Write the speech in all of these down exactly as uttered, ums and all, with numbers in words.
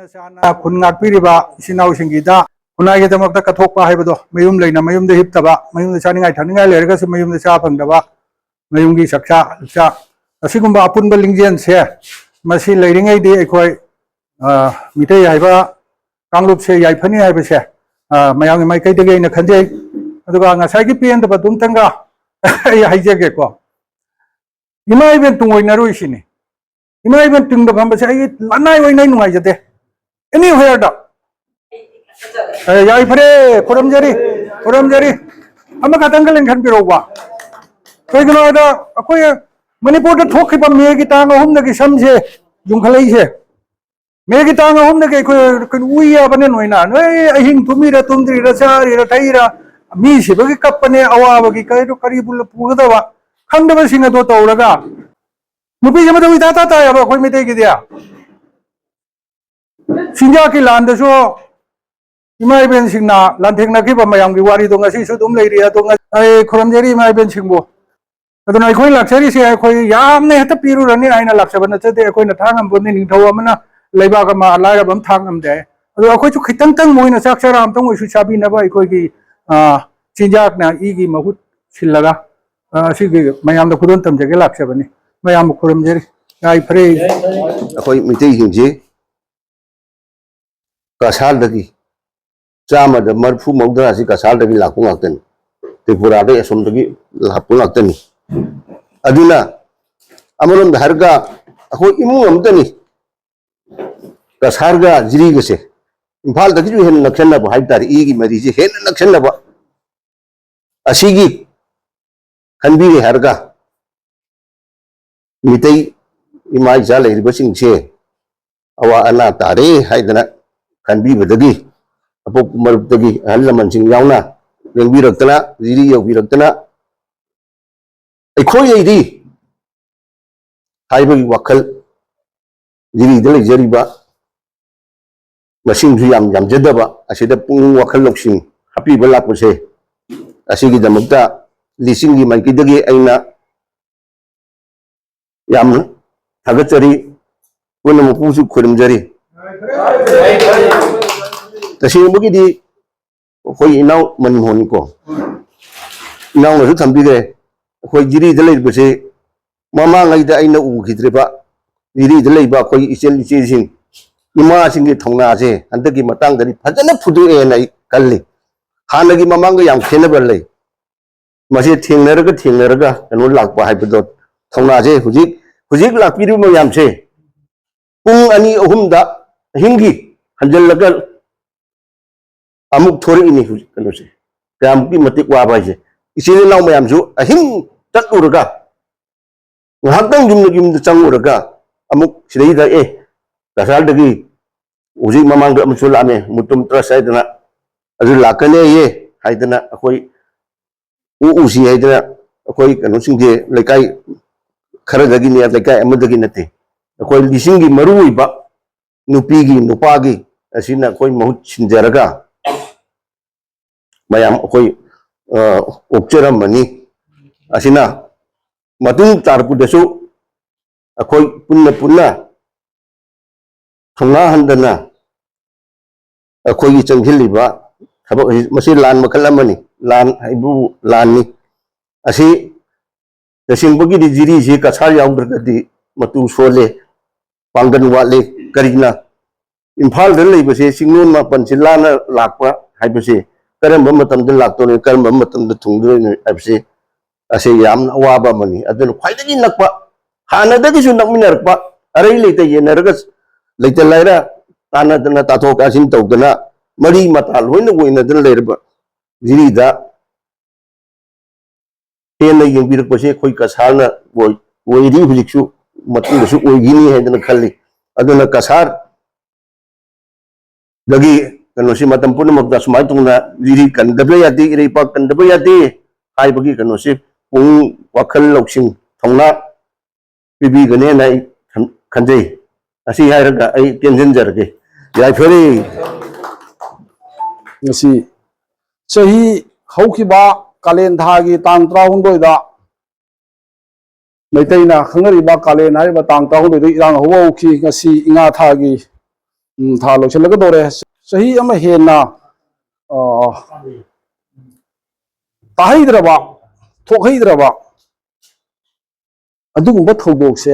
ꯆꯥꯅ ꯈꯨꯟ ꯉꯥꯛꯄꯤꯔꯤꯕ ꯏꯆꯤꯟ ꯏꯅꯥꯎꯁꯤꯡꯒꯤꯗ ꯈꯨꯟꯅꯥꯏꯒꯤꯗꯃꯛꯇ ꯀꯠꯊꯣꯛꯄ ꯍꯥꯏꯕꯗꯣ, ꯃꯌꯨꯝ ꯂꯩꯅ ꯃꯌꯨꯝꯗ ꯍꯤꯞꯇꯕ, ꯃꯌꯨꯝꯗ ꯆꯥꯅꯤꯡꯉꯥꯏ ꯊꯛꯅꯤꯡꯉꯥꯏ ꯂꯩꯔꯒꯁꯨ ꯃꯌꯨꯝꯗ ꯆꯥ ꯐꯪꯗꯕ, ꯃꯌꯨꯝꯒꯤ ꯆꯥꯛꯆꯥ ꯆꯥꯛꯆꯥ ꯑꯁꯤꯒꯨꯝꯕ ꯑꯄꯨꯟꯕ ꯂꯤꯡꯖꯦꯜꯁꯦ, ꯃꯁꯤ ꯂꯩꯔꯤꯉꯩꯗꯤ ꯑꯩꯈꯣꯏ, ꯑ, ꯃꯤꯇꯩ ꯍꯥꯏꯕ ꯀꯥꯡꯂꯨꯞꯁꯦ ꯌꯥꯏꯐꯅꯤ ꯍꯥꯏꯕꯁꯦ, ꯑ, ꯃꯌꯥꯝꯒꯤ ꯃꯥꯏꯀꯩꯗꯒꯤ ꯑꯩꯅ ꯈꯟꯖꯩ꯫ ꯑꯗꯨꯒ ꯉꯁꯥꯏꯒꯤ ꯄꯦꯟꯗꯕꯗꯨꯝꯇꯪꯒ ꯑꯩ ꯍꯥꯏꯖꯒꯦꯀꯣ꯫ ꯏꯃꯥ ꯏꯕꯦꯟ ꯇꯨꯡꯑꯣꯏꯅꯔꯨꯏꯁꯤꯅꯤ꯫ ꯏꯃꯥ ꯏꯕꯦꯟ ꯇꯨꯡꯗ ꯐꯝꯕꯁꯦ ꯑꯩ ꯂꯅꯥꯏ ꯑꯣꯏꯅ ꯑꯩ ꯅꯨꯡꯉꯥꯏꯖꯗꯦ꯫ ꯑꯦꯅꯤ ꯍꯣꯌꯔꯗ꯫ ꯑꯦ, ꯌꯥꯏꯐꯔꯦ, ꯈꯨꯔꯨꯝꯖꯔꯤ, ꯈꯨꯔꯨꯝꯖꯔꯤ꯫ ꯑꯃꯈꯛꯇꯪꯒ ꯂꯦꯡꯈꯟꯕꯤꯔꯛꯎꯕ꯫ ꯀꯩꯒꯤꯅꯣ ꯍꯥꯏꯗ, ꯑꯩꯈꯣꯏ ꯃꯅꯤꯄꯨꯔꯗ ꯊꯣꯛꯈꯤꯕ ꯃꯦꯒꯤ ꯇꯥꯡ ꯑꯍꯨꯝꯗꯒꯤ ꯁꯝꯁꯦ ꯌꯨꯡꯈꯠꯂꯛꯏꯁꯦ꯫ ꯃꯦꯒꯤ ꯇꯥꯡ ꯑꯍꯨꯝꯗꯒꯤ ꯑꯩꯈꯣꯏ ꯀꯩꯅꯣ ꯎꯏ ꯌꯥꯕꯅꯦ ꯅꯣꯏꯅ꯫ ꯅꯣꯏ ꯑꯍꯤꯡ ꯇꯨꯝꯃꯤꯔ ꯇꯨꯝꯗ꯭ꯔꯤꯔ ꯆꯥꯔꯤꯔ ꯊꯛꯏꯔ ꯃꯤ ꯁꯤꯕꯒꯤ ꯀꯞꯄꯅꯦ ꯑꯋꯥꯕꯒꯤ ꯀꯔꯤꯅꯣ ꯀꯔꯤꯕꯨ ꯄꯨꯒꯗꯕ ꯈꯪꯗꯕꯁꯤꯡ ꯑꯗꯣ ꯇꯧꯔꯒ ꯅꯨꯄꯤꯁꯦ ꯃꯊꯧ ꯏꯇꯥ ꯇꯥ ꯇꯥꯏꯌꯦꯕ ꯑꯩꯈꯣꯏ ꯃꯩꯇꯩꯒꯤꯗꯤ꯫ ꯆꯤꯟꯖꯥꯛꯀꯤ ꯂꯥꯟꯗꯁꯨ ꯏꯃꯥ ꯏꯕꯦꯟꯁꯤꯡꯅ ꯂꯥꯟꯊꯦꯡꯅꯈꯤꯕ ꯃꯌꯥꯝꯒꯤ ꯋꯥꯔꯤꯗꯣ ꯉꯁꯤꯁꯨ ꯑꯗꯨꯝ ꯂꯩꯔꯤ꯫ ꯑꯗꯣ ꯉ-, ꯑꯩ ꯈꯨꯔꯨꯝꯖꯔꯤ ꯏꯃꯥ ꯏꯕꯦꯟꯁꯤꯡꯕꯨ꯫ ꯑꯗꯨꯅ ꯑꯩꯈꯣꯏ ꯂꯥꯛꯆꯔꯤꯁꯦ ꯑꯩꯈꯣꯏ ꯌꯥꯝꯅ ꯍꯦꯛꯇ ꯄꯤꯔꯨꯔꯅꯤ ꯍꯥꯏꯅ ꯂꯥꯛꯆꯕ ꯅꯠꯆꯗꯦ꯫ ꯑꯩꯈꯣꯏꯅ ꯊꯥꯡ ꯉꯝꯕ ꯅꯤꯡꯊꯧ ꯑꯃꯅ ꯂꯩꯕꯥꯛ ꯑꯃ ꯂꯥꯏꯔꯕ ꯑꯃ ꯊꯥꯡ ꯉꯝꯗꯦ꯫ ꯑꯗꯣ ꯑꯩꯈꯣꯏꯁꯨ ꯈꯤꯇꯪꯇꯪ ꯃꯣꯏꯅ ꯆꯥꯛ ꯆꯔꯥ ꯑꯃꯇꯪ ꯑꯣꯏꯁꯨ ꯆꯥꯕꯤꯅꯕ ꯑꯩꯈꯣꯏꯒꯤ, ꯑ, ꯆꯤꯟꯖꯥꯛꯅ ꯏꯒꯤ ꯃꯍꯨꯠ ꯁꯤꯜꯂꯒ, ꯑ, ꯑꯁꯤꯒꯤ ꯃꯌꯥꯝꯗ ꯈꯨꯗꯣꯜ ꯇꯝꯖꯒꯦ ꯂꯥꯛꯆꯕꯅꯤ꯫ ꯃꯌꯥꯝꯕꯨ ꯈꯨꯔꯨꯝꯖꯔꯤ꯫ ꯌꯥꯏꯐꯔꯦ꯫ ꯑꯩꯈꯣꯏ ꯃꯤꯇꯩꯁꯤꯡꯁꯤ ꯀꯁꯥꯔꯗꯒꯤ ꯆꯥꯝꯃꯗ ꯃꯔꯤꯐꯨ ꯃꯧꯗ꯭ꯔꯥꯁꯤ ꯀꯁꯥꯔꯗꯒꯤ ꯂꯥꯛꯄ ꯉꯥꯛꯇꯅꯤ꯫ ꯇ꯭ꯔꯤꯄꯨꯔꯥꯗꯒꯤ ꯑꯁꯣꯝꯗꯒꯤ ꯂꯥꯛꯄ ꯉꯥꯛꯇꯅꯤ꯫ ꯑꯗꯨꯅ ꯑꯃꯔꯣꯝꯗ ꯍꯥꯏꯔꯒ ꯑꯩꯈꯣꯏ ꯏꯃꯨꯡ ꯑꯃꯇꯅꯤ ꯀꯁꯥꯔꯒ ꯖꯤꯔꯤꯒꯁꯦ꯫ ꯏꯝꯐꯥꯜꯗꯒꯤꯁꯨ ꯍꯦꯟꯅ ꯅꯛꯁꯟꯅꯕ ꯍꯥꯏꯕ ꯇꯥꯔꯦ, ꯏꯒꯤ ꯃꯔꯤꯁꯦ ꯍꯦꯟꯅ ꯅꯛꯁꯟꯅꯕ꯫ ꯑꯁꯤꯒꯤ ꯈꯟꯕꯤꯔꯦ ꯍꯥꯏꯔꯒ ꯃꯤꯇꯩ ꯏꯃꯥ ꯏꯆꯥ ꯂꯩꯔꯤꯕꯁꯤꯡꯁꯦ ꯑꯋꯥ ꯑꯅꯥ ꯇꯥꯔꯦ ꯍꯥꯏꯗꯅ ꯈꯟꯕꯤꯕꯗꯒꯤ ꯑꯄꯣꯛꯄ ꯃꯔꯨꯞꯇꯒꯤ ꯑꯍꯜ ꯂꯃꯟꯁꯤꯡ ꯌꯥꯎꯅ ꯂꯦꯡꯕꯤꯔꯛꯇꯅ, ꯖꯤꯔꯤ ꯌꯧꯕꯤꯔꯛꯇꯅ ꯑꯩꯈꯣꯏ ꯂꯩꯔꯤ ꯍꯥꯏꯕꯒꯤ ꯋꯥꯈꯜ, ꯖꯤꯔꯤꯗ ꯂꯩꯖꯔꯤꯕ ꯃꯁꯤꯡꯁꯨ ꯌꯥꯝ ꯌꯥꯝꯖꯗꯕ ꯑꯁꯤꯗ ꯄꯨꯛꯅꯤꯡ ꯋꯥꯈꯜ ꯂꯧꯁꯤꯡ ꯍꯥꯞꯄꯤꯕ ꯂꯥꯛꯄꯁꯦ, ꯑꯁꯤꯒꯤꯗꯃꯛꯇ ꯂꯤꯁꯤꯡꯒꯤ ꯃꯥꯏꯀꯩꯗꯒꯤ ꯑꯩꯅ ꯌꯥꯝꯅ ꯊꯥꯒꯠꯆꯔꯤ, ꯄꯨꯝꯅꯃꯛꯄꯨꯁꯨ ꯈꯨꯔꯨꯝꯖꯔꯤ꯫ ꯇꯁꯦꯡꯕꯒꯤꯗꯤ ꯑꯩꯈꯣꯏ ꯏꯅꯥꯎ ꯃꯅꯤꯃꯣꯍꯟꯅꯤꯀꯣ, ꯏꯅꯥꯎꯅꯁꯨ ꯊꯝꯕꯤꯈ꯭ꯔꯦ꯫ ꯑꯩꯈꯣꯏ ꯖꯤꯔꯤꯗ ꯂꯩꯔꯤꯕꯁꯦ ꯃꯃꯥꯡꯉꯩꯗ ꯑꯩꯅ ꯎꯈꯤꯗ꯭ꯔꯤꯕ, ꯖꯤꯔꯤꯗ ꯂꯩꯕ ꯑꯩꯈꯣꯏ ꯏꯆꯜ ꯏꯆꯦꯁꯤꯡ, ꯏꯃꯥꯁꯤꯡꯒꯤ ꯊꯧꯅꯥꯁꯦ ꯍꯟꯗꯛꯀꯤ ꯃꯇꯥꯡꯗꯗꯤ ꯐꯖꯅ ꯐꯨꯗꯣꯛꯑꯦꯅ ꯑꯩ ꯈꯜꯂꯤ꯫ ꯍꯥꯟꯅꯒꯤ ꯃꯃꯥꯡꯒ ꯌꯥꯝ ꯈꯦꯠꯅꯕ ꯂꯩ꯫ ꯃꯁꯤ ꯊꯦꯡꯅꯔꯒ ꯊꯦꯡꯅꯔꯒ ꯀꯩꯅꯣ ꯂꯥꯛꯄ ꯍꯥꯏꯕꯗꯣ, ꯊꯧꯅꯥꯁꯦ ꯍꯧꯖꯤꯛ, ꯍꯧꯖꯤꯛ ꯂꯥꯛꯄꯤꯔꯤꯕ ꯃꯌꯥꯝꯁꯦ ꯄꯨꯡ ꯑꯅꯤ ꯑꯍꯨꯝꯗ ꯑꯍꯤꯡꯒꯤ ꯍꯟꯖꯜꯂꯒ ꯑꯃꯨꯛ ꯊꯣꯔꯛꯏꯅꯤ꯫ ꯍꯧꯖꯤꯛ ꯀꯩꯅꯣꯁꯦ ꯀꯌꯥꯃꯨꯛꯀꯤ ꯃꯇꯤꯛ ꯋꯥꯕ ꯍꯥꯏꯁꯦ꯫ ꯏꯆꯤꯜ ꯏꯅꯥꯎ ꯃꯌꯥꯝꯁꯨ ꯑꯍꯤꯡ ꯆꯠꯂꯨꯔꯒ, ꯉꯥꯏꯍꯥꯛꯇꯪ ꯌꯨꯝꯗ, ꯌꯨꯝꯗ ꯆꯪꯉꯨꯔꯒ ꯑꯃꯨꯛ ꯁꯤꯗꯩꯗ, "ꯑꯦ, ꯀꯁꯥꯔꯗꯒꯤ ꯍꯧꯖꯤꯛ ꯃꯃꯥꯡꯗ ꯑꯃꯁꯨ ꯂꯥꯛꯑꯝꯃꯦ, ꯃꯨꯇꯨꯝ ꯇ꯭ꯔꯁ ꯍꯥꯏꯗꯅ, ꯑꯗꯨ ꯂꯥꯛꯀꯅꯦꯌꯦ" ꯍꯥꯏꯗꯅ, ꯑꯩꯈꯣꯏ ꯎ ꯎꯁꯤ ꯍꯥꯏꯗꯅ, ꯑꯩꯈꯣꯏ ꯀꯩꯅꯣꯁꯤꯡꯁꯦ ꯂꯩꯀꯥꯏ ꯈꯔꯗꯒꯤꯅꯦ, ꯂꯩꯀꯥꯏ ꯑꯃꯗꯒꯤ ꯅꯠꯇꯦ, ꯑꯩꯈꯣꯏ ꯂꯤꯁꯤꯡꯒꯤ ꯃꯔꯨ ꯑꯣꯏꯕ ꯅꯨꯄꯤꯒꯤ, ꯅꯨꯄꯥꯒꯤ ꯑꯁꯤꯅ ꯑꯩꯈꯣꯏ ꯃꯍꯨꯠ ꯁꯤꯟꯖꯔꯒ ꯃꯌꯥꯝ ꯑꯩꯈꯣꯏ, ꯑ, ꯑꯣꯛꯆꯔꯝꯕꯅꯤ꯫ ꯑꯁꯤꯅ ꯃꯇꯨꯡ ꯇꯥꯔꯛꯄꯗꯁꯨ ꯑꯩꯈꯣꯏ ꯄꯨꯟꯅ ꯄꯨꯟꯅ ꯊꯧꯅꯥ ꯍꯟꯗꯅ ꯑꯩꯈꯣꯏꯒꯤ ꯆꯪꯁꯤꯜꯂꯤꯕ ꯊꯕꯛ ꯑꯁꯤ, ꯃꯁꯤ ꯂꯥꯟ ꯃꯈꯜ ꯑꯃꯅꯤ꯫ ꯂꯥꯟ ꯍꯥꯏꯕꯕꯨ ꯂꯥꯟꯅꯤ꯫ ꯑꯁꯤ ꯇꯁꯦꯡꯕꯒꯤꯗꯤ ꯖꯤꯔꯤꯁꯤ ꯀꯁꯥꯔ ꯌꯥꯎꯗ꯭ꯔꯒꯗꯤ ꯃꯇꯨ ꯁꯣꯜꯂꯦ, ꯄꯥꯡꯒꯜ ꯋꯥꯠꯂꯦ꯫ ꯀꯔꯤꯒꯤꯅ? ꯏꯝꯐꯥꯜꯗ ꯂꯩꯕꯁꯦ ꯆꯤꯡꯂꯣꯟ ꯃꯥꯄꯟꯁꯤ ꯂꯥꯟꯅ ꯂꯥꯛꯄ ꯍꯥꯏꯕꯁꯦ ꯀꯔꯝꯕ ꯃꯇꯝꯗ ꯂꯥꯛꯇꯣꯏꯅꯣ, ꯀꯔꯝꯕ ꯃꯇꯝꯗ ꯊꯨꯡꯗꯣꯏꯅꯣ ꯍꯥꯏꯕꯁꯦ, ꯑꯁꯤ ꯌꯥꯝꯅ ꯑꯋꯥꯕ ꯑꯃꯅꯤ꯫ ꯑꯗꯨꯅ ꯈ꯭ꯋꯥꯏꯗꯒꯤ ꯅꯛꯄ, ꯍꯥꯟꯅꯗꯒꯤꯁꯨ ꯅꯛꯃꯤꯟꯅꯔꯛꯄ, ꯑꯔꯩ ꯂꯩꯇ ꯌꯦꯟꯅꯔꯒ, ꯂꯩꯇ ꯂꯥꯏꯔ ꯇꯥꯟꯅꯗꯅ, ꯇꯥꯊꯣꯛ ꯇꯥꯁꯤꯟ ꯇꯧꯗꯅ, ꯃꯔꯤ ꯃꯇꯥ ꯂꯣꯏꯅ ꯑꯣꯏꯅꯗꯅ ꯂꯩꯔꯕ ꯖꯤꯔꯤꯗ ꯍꯦꯟꯅ ꯌꯦꯡꯕꯤꯔꯛꯄꯁꯦ ꯑꯩꯈꯣꯏ ꯀꯁꯥꯔꯅ ꯑꯣꯏ-, ꯑꯣꯏꯔꯤ, ꯍꯧꯖꯤꯛꯁꯨ, ꯃꯇꯨꯡꯗꯁꯨ ꯑꯣꯏꯈꯤꯅꯤ ꯍꯥꯏꯗꯅ ꯈꯜꯂꯤ꯫ ꯑꯗꯨꯅ ꯀꯁꯥꯔꯗꯒꯤ ꯀꯩꯅꯣꯁꯤ ꯃꯇꯝ ꯄꯨꯝꯅꯃꯛꯇ ꯁꯨꯃꯥꯏꯅ ꯇꯧꯅ ꯖꯤꯔꯤ ꯀꯟꯗꯕ ꯌꯥꯗꯦ, ꯏꯔꯩꯄꯥꯛ ꯀꯟꯗꯕ ꯌꯥꯗꯦ ꯍꯥꯏꯕꯒꯤ ꯀꯩꯅꯣꯁꯤ ꯄꯨꯛꯅꯤꯡ, ꯋꯥꯈꯜ ꯂꯧꯁꯤꯡ, ꯊꯧꯅꯥ ꯄꯤꯕꯤꯒꯅꯦꯅ ꯑꯩ ꯈꯟ-, ꯈꯟꯖꯩ꯫ ꯑꯁꯤ ꯍꯥꯏꯔꯒ ꯑꯩ ꯇꯦꯟꯁꯤꯟꯖꯔꯒꯦ꯫ ꯌꯥꯏꯐꯔꯦ꯫ ꯉꯁꯤ ꯆꯍꯤ ꯍꯧꯈꯤꯕ ꯀꯥꯂꯦꯟ ꯊꯥꯒꯤ ꯇꯥꯡ ꯇꯔꯥꯍꯨꯝꯗꯣꯏꯗ, ꯃꯩꯇꯩꯅ ꯈꯪꯅꯔꯤꯕ ꯀꯥꯂꯦꯟ ꯍꯥꯏꯔꯤꯕ ꯇꯥꯡ ꯇꯔꯥꯍꯨꯝꯗꯣꯏꯗ ꯏꯔꯥꯡ ꯍꯧꯕ ꯍꯧꯈꯤ꯫ ꯉꯁꯤ ꯏꯉꯥ ꯊꯥꯒꯤ ꯎꯝ, ꯊꯥ ꯂꯣꯏꯁꯤꯜꯂꯒꯗꯧꯔꯦ꯫ ꯆꯍꯤ ꯑꯃ ꯍꯦꯟꯅ, ꯑ, ꯇꯥꯍꯩꯗ꯭ꯔꯕ, ꯊꯣꯛꯍꯩꯗ꯭ꯔꯕ ꯑꯗꯨꯒꯨꯝꯕ ꯊꯧꯗꯣꯛꯁꯦ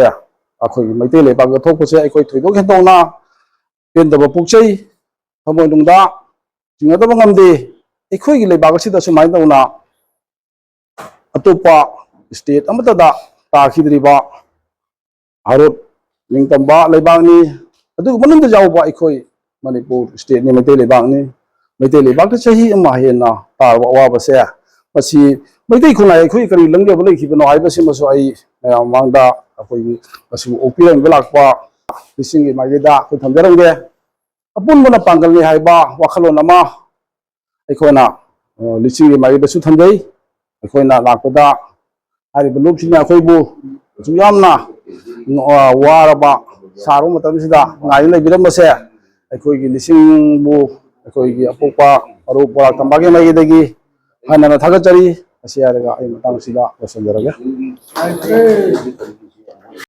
ꯑꯩꯈꯣꯏꯒꯤ ꯃꯩꯇꯩ ꯂꯩꯕꯥꯛꯇ ꯊꯣꯛꯄꯁꯦ ꯑꯩꯈꯣꯏ ꯊꯣꯏꯗꯣꯛ ꯍꯦꯟꯗꯣꯛꯅ ꯄꯦꯟꯗꯕ ꯄꯣꯛꯆꯩ, ꯊꯃꯣꯏꯅꯨꯡꯗ ꯆꯤꯡꯅꯗꯕ ꯉꯝꯗꯦ꯫ ꯑꯩꯈꯣꯏꯒꯤ ꯂꯩꯕꯥꯛ ꯑꯁꯤꯗ ꯁꯨꯃꯥꯏꯅ ꯇꯧꯅ ꯑꯇꯣꯞꯄ state ꯑꯃꯠꯇꯗ ꯇꯥꯈꯤꯗ꯭ꯔꯤꯕ ꯚꯥꯔꯠ ꯅꯤꯡꯇꯝꯕ ꯂꯩꯕꯥꯛꯅꯤ꯫ ꯑꯗꯨꯒ ꯃꯅꯨꯡꯗ ꯌꯥꯎꯕ ꯑꯩꯈꯣꯏ ꯃꯅꯤꯄꯨꯔ stateꯅꯤ, ꯃꯩꯇꯩ ꯂꯩꯕꯥꯛꯅꯤ꯫ ꯃꯩꯇꯩ ꯂꯩꯕꯥꯛꯇ ꯆꯍꯤ ꯑꯃ ꯍꯦꯟꯅ ꯇꯥꯔꯕ ꯑꯋꯥꯕꯁꯦ, ꯃꯁꯤ ꯃꯩꯇꯩ ꯈꯨꯟꯅꯥꯏ ꯑꯩꯈꯣꯏ ꯀꯔꯤ ꯂꯪꯗꯕ ꯂꯩꯈꯤꯕꯅꯣ ꯍꯥꯏꯕꯁꯤꯃꯁꯨ ꯑꯩ ꯃꯌꯥꯝ ꯃꯃꯥꯡꯗ ꯑꯩꯈꯣꯏꯒꯤ ꯃꯁꯤꯕꯨ ꯑꯣꯛꯄꯤꯔꯝꯕ ꯂꯥꯛꯄ ꯂꯤꯁꯤꯡꯒꯤ ꯃꯥꯏꯀꯩꯗ ꯑꯩꯈꯣꯏ ꯊꯝꯖꯔꯝꯒꯦ꯫ ꯑꯄꯨꯟꯕꯅ ꯄꯥꯡꯒꯜꯅꯤ ꯍꯥꯏꯕ ꯋꯥꯈꯜꯂꯣꯟ ꯑꯃ ꯑꯩꯈꯣꯏꯅ, ꯑ, ꯂꯤꯁꯤꯡꯒꯤ ꯃꯥꯏꯀꯩꯗꯁꯨ ꯊꯝꯖꯩ꯫ ꯑꯩꯈꯣꯏꯅ ꯂꯥꯛꯄꯗ ꯍꯥꯏꯔꯤꯕ ꯂꯨꯞꯁꯤꯡꯅ ꯑꯩꯈꯣꯏꯕꯨ ꯑꯁꯨꯛ ꯌꯥꯝꯅ, ꯑ, ꯋꯥꯔꯕ ꯁꯥꯔꯕ ꯃꯇꯝꯁꯤꯗ ꯉꯥꯏꯗꯨꯅ ꯂꯩꯕꯤꯔꯝꯕꯁꯦ ꯑꯩꯈꯣꯏꯒꯤ ꯂꯤꯁꯤꯡꯕꯨ ꯑꯩꯈꯣꯏꯒꯤ ꯑꯄꯣꯛꯄ ꯃꯔꯨꯞ ꯕꯣꯔꯥꯛ ꯇꯝꯕꯒꯤ ꯃꯥꯏꯀꯩꯗꯒꯤ ꯍꯟꯅ ꯊꯥꯒꯠꯆꯔꯤ꯫ ꯑꯁꯤ ꯍꯥꯏꯔꯒ ꯑꯩ ꯃꯇꯥꯡꯁꯤꯗ ꯂꯣꯏꯁꯤꯟꯖꯔꯒꯦ꯫